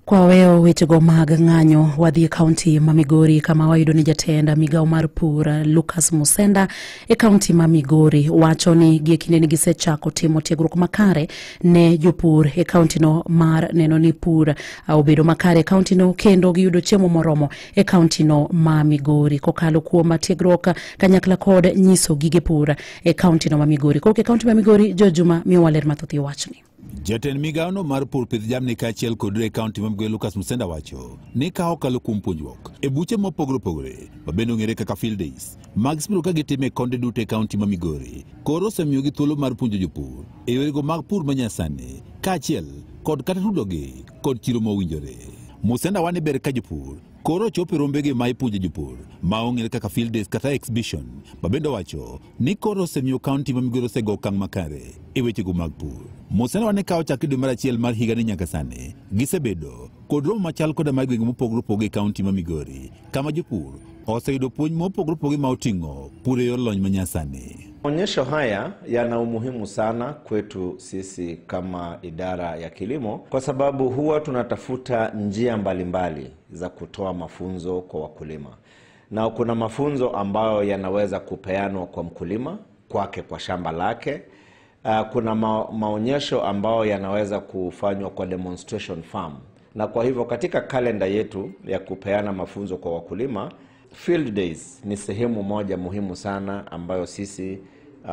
Kwa weyo wechego mag ng'anyo, wadhi e kaunti ma Migori kama wayudo ni jatend migawo mar pur Lucas Musenda e kaunti ma Migori wacho ni gie kindeni gisechako timo tiegruok makare ne jopur e kauntino mar neno ni pur obedo makare e kauntino kendo giyudo chiemo moromo e kauntino ma Migori kokalo kuom tiegruok kanyakla kod nyiso gige pur e kauntino ma Migori. Kowuok e kaunti ma Migori, George Juma miyowa ler mathoth e wachni. Jatend migawono mar pur, pidh jamni kaachiel kod e kaunti ma Migori Lucas Musenda wacho ni ka okalo kuom puonjruok e buche mopogore opogore ma bende ong'ere kaka field days mag gisebedo ka gitimo e konde duto e kaunti ma Migori, koro osemiyogi thuolo mar puonjo jopur e yorego mag pur manyasani kaachiel kod kata tudogi kod chiro mowinjore. Musenda wacho ni ber ka jopur koro chopo e rombegi ma ipuonjo jopur ma ong'ere kaka field days kata exhibition, ma bende owacho ni koro osemiyo kaunti ma Migori osego okang' makare e wechego mag pur. Musenda wacho ni ka ochakre dwe mar achiel mar higani nyaka sani, gisebedo kod romo machal koda mar gwenge mopogore opogore e kaunti ma Migori, kama jopur oseyudo puonj mopogore opogore ma oting'o pur e yor lony manyasani. Maonyesho haya yana umuhimu sana kwetu sisi kama idara ya kilimo kwa sababu huwa tunatafuta njia mbalimbali za kutoa mafunzo kwa wakulima, na kuna mafunzo ambayo yanaweza kupeanwa kwa mkulima kwake kwa shamba lake. Kuna maonyesho ambayo yanaweza kufanywa kwa demonstration farm, na kwa hivyo katika kalenda yetu ya kupeana mafunzo kwa wakulima, field days ni sehemu moja muhimu sana ambayo sisi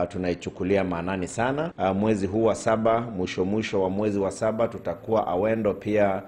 tunaichukulia maanani sana. Mwezi huu wa saba, mwisho mwisho wa mwezi wa saba tutakuwa Awendo pia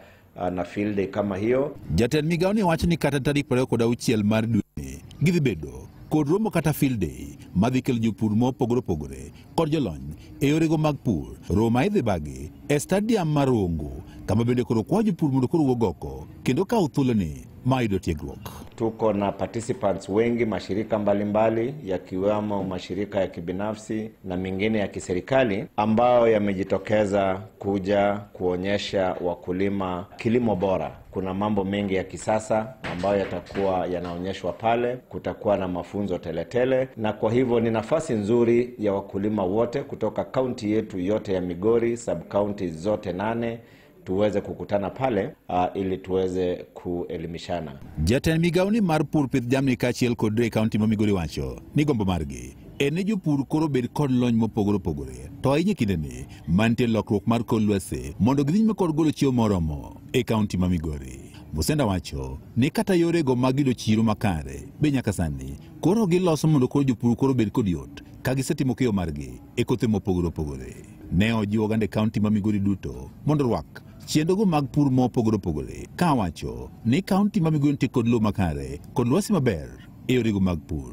na field day kama hiyo. Jatend migawo ni wacho ni kata tarik 26 mar dweni gidhi bedo kod romo kata field day madhi kelo jopur mopogore opogore kod jolony e yorego mag pur. Romo ma idhi bagi e stadium mar Rongo, kama bende koro kwa jopur mondo koro wuog oko kendo kaw thuoloni mar yudo tiegruok. Tuko na participants wengi, mashirika mbalimbali yakiwemo mashirika ya kibinafsi na mengine ya kiserikali ambayo yamejitokeza kuja kuonyesha wakulima kilimo bora. Kuna mambo mengi ya kisasa ambayo yatakuwa yanaonyeshwa pale, kutakuwa na mafunzo teletele, na kwa hivyo ni nafasi nzuri ya wakulima wote kutoka kaunti yetu yote ya Migori, sub county zote 8 tuweze kukutana pale ili tuweze kuelimishana. Jatend migawo ni mar pur, pidh jamni kaachiel kod e kaunti ma Migori wacho ni gombo margi en ni jopur koro bed kod lony mopogore opogore, to ahinya e kindeni mantie lokruok mar kor lwasi, mondo gidhi nyime kod golo chiemo moromo e kaunti ma Migori. Musenda wacho ni kata yorego mag yudo chiro makare be nyaka sani koro giloso mondo koro jopur koro bed kod yot ka gisetimo keyo margi e kothe mopogore opogore. Ne ojiwo oganda e kaunti ma Migori duto mondo orwak chenrogo mag pur mopogore opogore, kawacho ni kaunti ma Migori nitie kod lowo makare kod lwasi maber e yorego mag pur.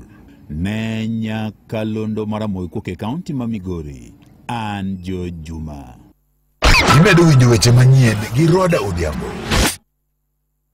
Ne nyakalondo mar Ramogi kowuok e kaunti ma Migori, an George Juma. Imedo winjo weche manyien gi Roda Odhiambo.